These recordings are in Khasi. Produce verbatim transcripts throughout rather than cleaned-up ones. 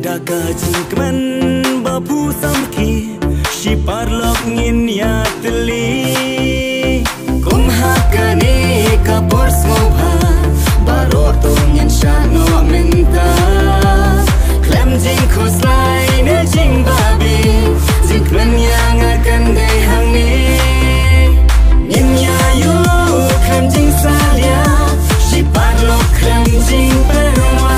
Da ka jingkmen ba phu samrkhie, shi paralok ngin ïatylli. Kum ha kane ka por sngewbha, baroh to ngin shah noh mynta. Khlem jingkhuslai ne jingbabe, jingkmen ïa nga kan dei hangne. Ngin ïa ïoh khlem jingsalia, shi paralok khlem jingpyrwa.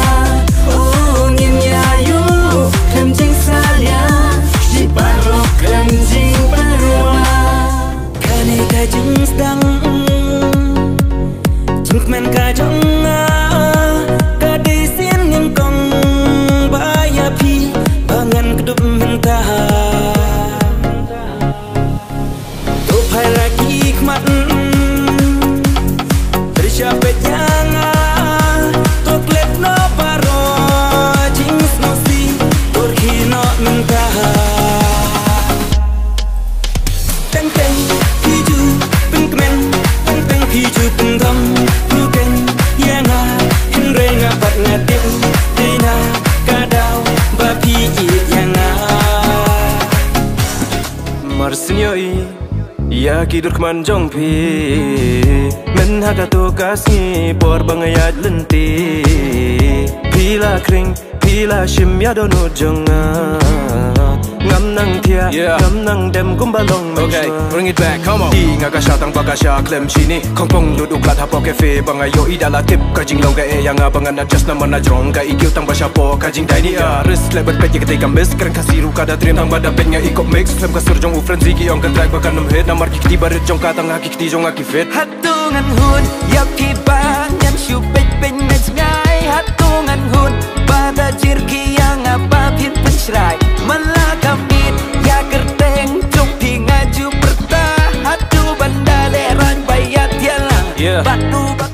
Oh, ngin ïa ïoh khlem jingsalia, shi paralok khlem jingpyrwa. Kane ka jingsdang, jingkmen ka jong nga, ka dei sien nyngkong ba ïa phi ba ngan kdup mynta. To phai la ki khmat, rishap peit ïa nga, to klet noh baroh jingsngewsih, to rkhie noh mynta. Teng teng phi ju pynkmen, teng teng phi ju pyndom, phi kren ïa nga, hynrei nga pat nga tip, dei na ka daw ba phi ïeit ïa nga. Marsien ïohi ïa ki dur khmat jong phi, myn ha kato ka sngi por ba nga ïaid lynti. Phi la khring, phi la shim ïa dohnud jong nga. Ngam nang thiah, Yeah. ngam nang dem kumba long mynshwa. Okay, bring it back, come on. Ïa nga ka shah tang ba ka shah khlem shini. Khongpong dud u klat hapoh cafe ba nga ïohi da la tip. Ka jinglong ka eh ïa nga ba ngan adjust namar na jrong ka E Q tang ba shapoh ka jingdai ni. Ïa risk leh ban peit ïa katei ka miss. Kren Khasi ruh ka da triem tang ba da peit nga ïa kop mix. Khlem ka sur jong u frenzy ki ong ka track ba kan ym hit. Namar ki kti barit jong ka tang ha ki kti jong nga ki fit. Hato ngan hun ïa phi ba ngan shu peit peit na jngai. Hato ngan hun ba da jyrkhie ïa nga ba phin pynshrai. Man la ka miet ïa kyrteng jong phi nga ju pyrta. Hato ban da lehraiñ ba ïa thiah lang. Yeah. Bad u ba